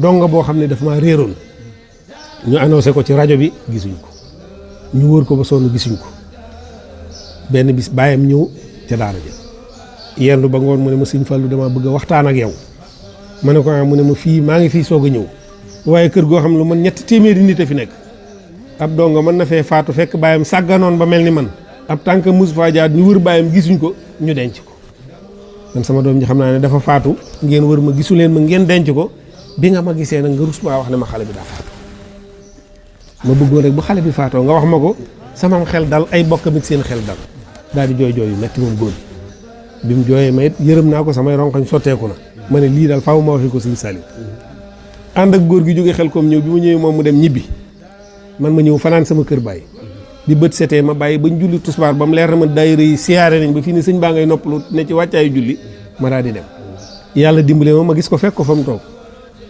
donga boo xam ne dafa maa réeroon ñu annoncé ko ci rajo bi gisuñ ko ñu wër ko ba sonn gisuñ ko benn bis bàyyam ñëw ca daara ja yendu ba ngoon mu ne ma sëñ Fallu dama bëgg a waxtaan ak yow ma ne ko mu ne ma fii maa ngi fii soog a ñëw waaye kër goo xam lu man 300 nit a fi nekk ab donga mën na fee faatu fekk bàyyam sàgganoon ba mel ni man ab tànk mus faa jaar ñu wër bàyyam gisuñ ko ñu denc ko man sama doom ji xam naa ne dafa faatu ngeen wër ma gisu leen ma ngeen denc ko bi nga ma gisee nag nga rus maa wax ne ma xale bi daa faatu ma bëggoon rek bu xale bi faatoo nga wax ma ko sama xel dal ay bokkam it seen xel dal daal di jooy yu metti moom góor bi mu jooyee ma it yërëm naa ko samay ronkoñ sotteeku na ma ne lii daal faaw ma waxi ko sëñ Saliou ànd ak góor gi jóge xel koom ñëw bi mu ñëwee moom mu dem ñibbi man ma ñëw fanaan sama kër bàyyi bi bët setee ma bàyyi bañ julli tusbaar ba mu leer na ma daayira yi siyaare nañ ba fii ni sëñ baa ngay noppalu ne ci wàccaayu julli ma daal di dem yàlla dimbale ma gis ko fekk ko fa mu toog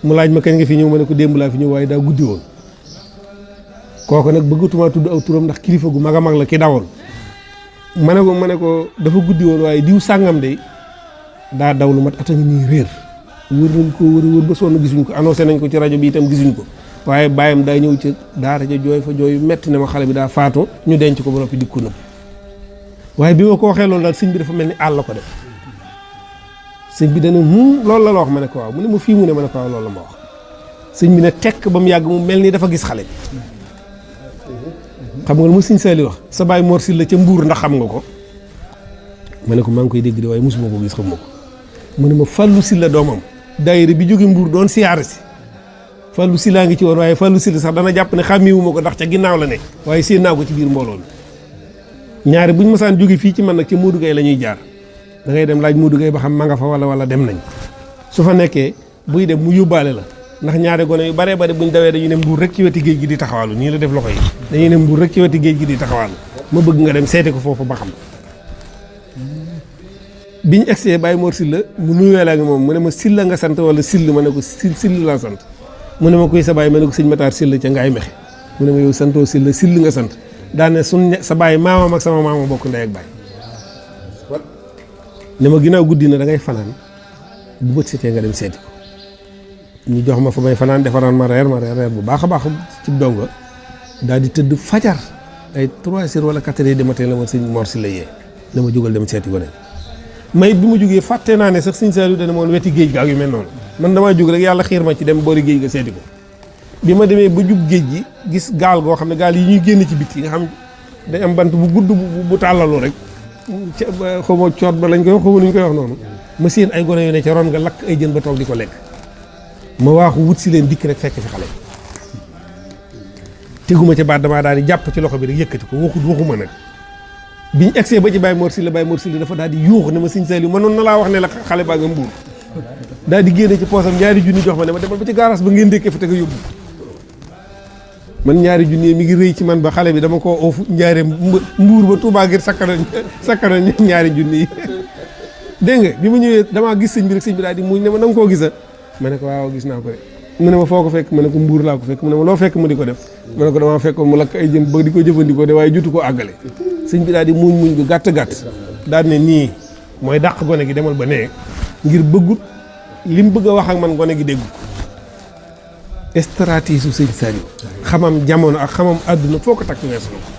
mu laaj ma kañ nga fi ñëw ma ne ko démb laa fi ñëw waaye daa guddi woon kooku nag bëggatuma tudd aw turam ndax kilifa gu mag a mag la ki dawoon ma ne ko dafa guddi woon waaye diw sàngam de daa daw lu mat at a ngi nii réer wër nañ ko wër ba sonn gisuñ ko annoncé nañ ko ci rajo bi itam gisuñ ko waaye bàyyam daa ñëw ci daara ja jooy fa jooy metti ne ma xale bi daa faatu ñu denc ko ba noppi dikku na waaye bi ma ko waxee loolu daal sëñ bi dafa mel ni àll ko def sëñ bi dana loolu la wax ma ne ko waaw mu ne ma fii mu ne ma ne ko waaw loolu la ma wax sëñ bi ne tekk ba mu yàgg mu mel ni dafa gis xale bi xam nga lu ma sëñ Saliou wax sa baay Mor Sylla ca Mbuur ndax xam nga ko ma ne ko maa ngi koy dégg de waaye mosuma ko gis xam ma ko mu ne ma Fallou Sylla doomam daayira bi jóge Mbuur doon siyaare si Fallou Sylla ngi ci woon waaye Fallou Sylla sax dana jàpp ne xàmmiwuma ko ndax ca ginnaaw la ne waaye séen naa ko ci biir mbooloo mi ñaari buñ masaan jóge fii ci man nag ca Modou Gueye la ñuy jaar da ngay dem laaj Modou Gueye ba xam ma nga fa wala dem nañ su fa nekkee buy dem mu yóbbaale la ndax ñaari gone yu baree bari buñ dawee dañuy ne Mbuur rek ci weti géej gi di taxawaalu nii la def loxo yi dañuy ne Mbuur rek ci weti géej gi di taxawaalu ma bëgg nga dem seeti ko foofu ba xam biñ egsee Baye Mor Sylla mu nuyoo la ngi moom mu ne ma Sylla nga sant wala Syll ma ne ko Syll laa sant mu ne ma kuy sa baay ma ne ko sëñ Matar Sylla ca Ngaay Mexe mu ne ma yow santoo Sylla Syll nga sant daane sa baay maamam ak sama maama bokk ndey ak baay ne ma ginnaaw guddi na da ngay fanaan bu bët setee nga dem seeti ko ñu jox ma fa may fanaan defaraan ma reer bu baax a baax ci donga daal di tëdd fajar ay 3 heures wala 4 heures du matin la ma sëñ Mor Sylla yee na ma jógal dem seeti ko ne may bi ma jógee fàtte naa ne sax sëñ Saliou dana moon weti géej ga ak yu mel noonu man damaa jóg rek yàlla xiir ma ci dem boori géej ga seeti ko bi ma demee ba jub géej gi gis gaal goo xam ne gaal yi ñuy génn ci biti nga xam day am bant bu gudd bu tàllalu rek xaw ma coot ba lañ koy wax xaw ma nu ñu koy wax noonu ma seen ay gone yu ne ca ron nga lakk ay jën ba toog di ko lekk ma waaxu wut si leen dikk rek fekk fi xale teguma ca baat damaa daal di jàpp ci loxo bi rek yëkkati ko waxuma nag biñ egsee ba ci Baye Mor Sylla dafa daal di yuux ne ma sëñ Saliou mënoon na laa wax ne la xale baa nga Mbuur daal di génne ci poosam ñaari junni jox ma ne ma demal ba ci gaaraas ba ngeen dékkee fa te nga yóbbu man ñaari junni mi ngi rëy ci man ba xale bi dama ko oofu njaare Mbuur ba Touba ngir sakkana ñaari junni yi dégg nga bi ma ñëwee damaa gis sëñ bi rek sëñ bi daal di muñ ne ma na nga koo gisa ma ne ko waaw gis naa ko de mu ne ma foo ko fekk ma ne ko Mbuur laa ko fekk mu ne ma loo fekk mu di ko def ma ne ko damaa fekkoon mu lakk ay jën ba di ko jëfandikoo de waaye jotu ko àggale sëñ bi daal di muñ gu gàtt daal ne nii mooy dàq gone gi demal ba nee ngir bëggut li mu bëgg a wax ak man gone gi déggu ko stratégie su sëñ Saliou xamam jamono ak xamam àdduna foo ko takk weesu na ko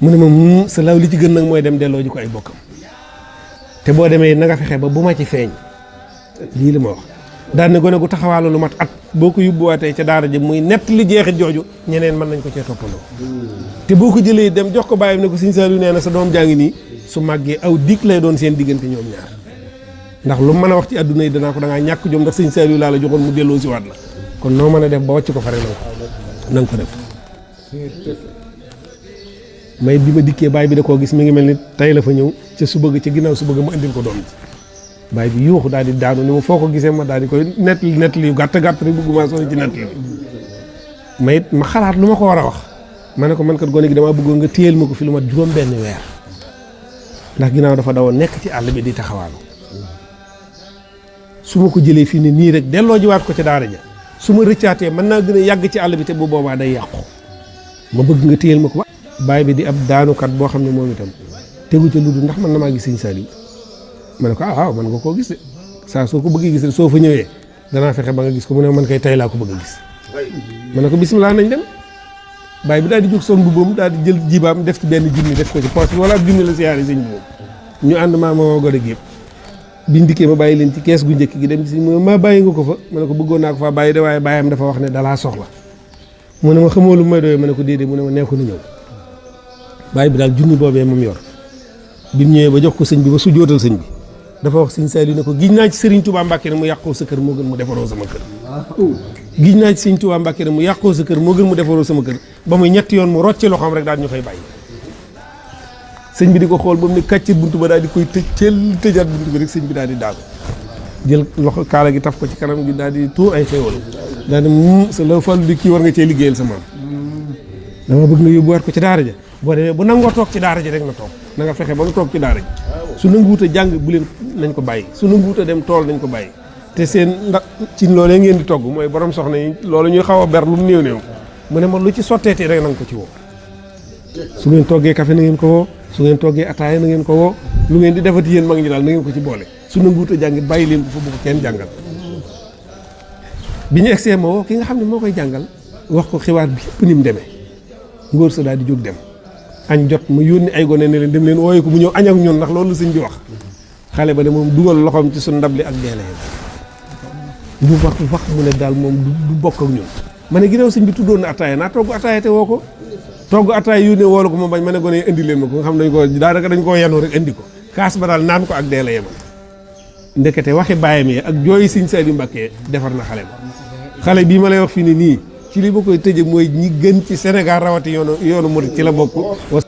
mu ne ma sa law li ci gën nag mooy dem delloo ji ko ay bokkam te boo demee na nga fexe ba bu ma ci feeñ lii la ma wax daan ne gone gu taxawaalu lu mat at boo ko yóbbuwaatee ca daara ji muy nett li jeexit jooju ñeneen mën nañ ko cee toppandoo te boo ko jëlee dem jox ko bàyyam ne ko sëñ Saliou nee na sa doom jaa ngi nii su màggee aw dig lay doon seen diggante ñoom ñaar ndax lu mën a wax ci àdduna yi danaa ko da ngaa ñàkk jom ndax sëñ Saliou laa la joxoon mu delloo si waat la kon noo mën a def ba wàcc ko fare na nga ko def may bi ma dikkee baay bi da koo gis mi ngi mel ni tey la fa ñëw ca su bëgg ca ginnaaw su bëgg ma indil ko doom ji baay bi yuuxu daal di daanu ni ma foo ko gisee ma daal di koy nettali yu gàtt rek bëgguma sori ci nettali may it ma xalaat lu ma ko war a wax ma ne ko man kat gone gi damaa bëggoon nga téyel ma ko fi lu mat juróom benn weer ndax ginnaaw dafa dawoon nekk ci àll bi di taxawaalu su ma ko jëlee fii ne nii rek delloo jiwaat ko ca daara ja su ma rëccaatee mën naa gën a yàgg ci àll bi te bu boobaa day yàqu ma bëgg nga téyel ma ko ba baay bi di ab daanukat boo xam ne moom itam tegu ca lu dul ndax man na maa gis sëñ Saliou ma ne ko waaw man nga koo gis de saa soo ko bëggee gis de soo fa ñëwee danaa fexe ba nga gis ko mu ne man kay tey laa ko bëgg a gis ma ne ko bisimilah nañ dem baay bi daal di jóg son bu boom daal di jël jibaam def ci benn junni def ko ci poche bi wala ab junni la siyaare sëñ bi moom ñu ànd maa ma gode gi yëpp biñ dikkee ma bàyyi leen ci kees gu njëkk gi dem ci ma bàyyi nga ko fa ma ne ko bëggoon naa ko faa bàyyi de waaye bàyyam dafa wax ne dalaa soxla mu ne ma xamoo lu may doyee ma ne ko déedéet mu ne ma nee ko na ñëw bàyyi bi daal junni boobee moom yor bi mu ñëwee ba jox ko sëñ bi ba su jootal sëñ bi dafa wax sëñ Saliou ne ko giñ naa ci Serigne Touba Mbacke ne mu yàqoo sa kër moo gën mu defaroo sama kër giñ naa ci Serigne Touba Mbacke ne mu yàqoo sa kër moo gën mu defaroo sama kër ba muy ñetti yoon mu rocci loxoom rek daal ñu fay bàyyi sëñ bi di ko xool ba mu ne kàccit buntu ba daal di koy tëjaat buntu bi rek sëñ bi daal di daal jël loxo kaala gi taf ko ci kanam gi daal di tuur ay xéwal daal di sa la fàllu di kii war nga cee liggéeyal sa maam dama bëgg nga yóbbuwaat ko ci daara ja boo demee bu nangoo toog ci daara ji rek na toog na nga fexe ba nga toog ci daara ji su nanguwut a jàng bu leen nañ ko bàyyi su nanguwut a dem tool nañ ko bàyyi te seen ndax ci loolee ngeen di togg mooy borom soxna yi loolu ñuy xaw a ber lu mu néew néew mu ne ma lu ci sotteeti rek na nga ko ci woo su ngeen toggee café na ngeen ko woo su ngeen toggee ataaya na ngeen ko woo lu ngeen di defati yéen mag ñi daal na ngeen ko ci boole su nanguwut a jàng bàyyi leen ko fa bu ko kenn jàngal bi ñu egsee ma woo ki nga xam ne moo koy jàngal wax ko xibaar bi yëpp ni mu demee ngóor sa daal di jóg dem añ jot mu yónni ay gone ne leen dem leen wooye ko mu ñëw añ ak ñun ndax loolu la sëñ bi wax xale ba de moom dugal loxoom ci suñ ndab li ak deele bu wax mu ne daal moom du bokk ak ñun ma ne ginnaaw sëñ bi tuddoon na ataaya naa togg ataaya te woo ko togg ataaya yónnee woolu ko ma bañ ma ne gone indi leen ma ko nga xam dañ ko daanaka dañ koo yenu rek indi ko kaas ba daal naan ko ak deele yemal ndekete waxi bàyyam yi ak jooyi sëñ Saliou Mbacké defar na xale ba xale bii ma lay wax fii ni nii ci li ma koy tëje mooy ñi gën ci Sénégal rawati yoonu murid ci la bokk